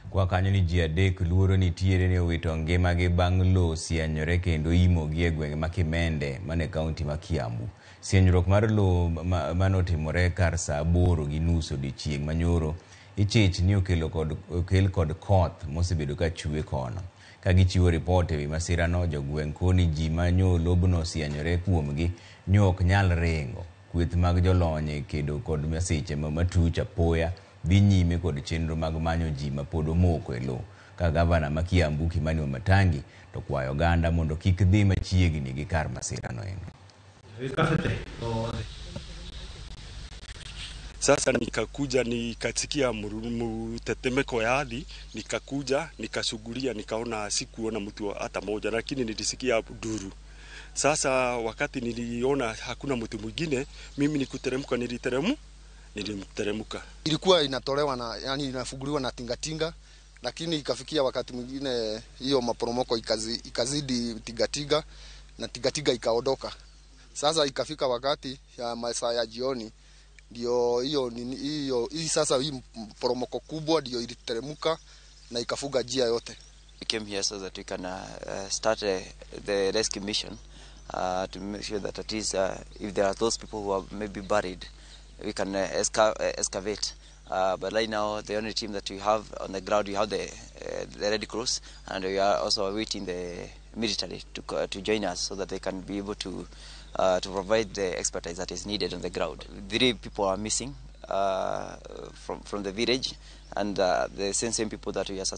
Kwa kanyo ni ji 3 luoro nitiere ni owito ngimagi bang' lowo sienyore kendo imogi e gwenge ma Kimende mane kaunti ma Kiambu. Sienyruok mar lowo manotimore kar saa 8:30 odiochieng' manyoro ichich ni okel kod koth mosebedo ka chwe kono. Ka gichiwo ripot ewi masirano, jogweng' koni ji ma nyo lobno osienyore kuomgi nyo ok nyal ringo. Kweth mag jolony e kedo kod masiche matuch apoya dhi nyime kod chenro mag manyo ji mapod omoko e lowo. Ka gavana ma Kiambu Kimani Wamatangi to kwayo oganda mondo kik dhi machiegni gi kar masirano endo. Sasa nikakuja nikasikia mtetemeko ya ardhi, nikakuja nikasugulia, nikaona sikuona mtu hata moja, lakini nilisikia duru. Sasa wakati niliona hakuna mtu mwingine, mimi nikuteremka, nilimteremka. Ilikuwa inatolewa na, yani inafunguliwa na tingatinga, lakini ikafikia wakati mwingine hiyo maporomoko ikazidi tingatinga na tingatinga ikaondoka. Sasa ikafika wakati ya masaa ya jioni ndio hiyo nini, hiyo hii sasa hii poromoko kubwa ndio iliteremka na ikafuga njia yote. We came here so that we can start the rescue mission to make sure that at least if there are those people who are maybe buried, we can excavate. But right now, the only team that we have on the ground, we have the Red Cross, and we are also awaiting the military to join us so that they can be able to provide the expertise that is needed on the ground. 3 people are missing from the village, and the same people that we are suspecting.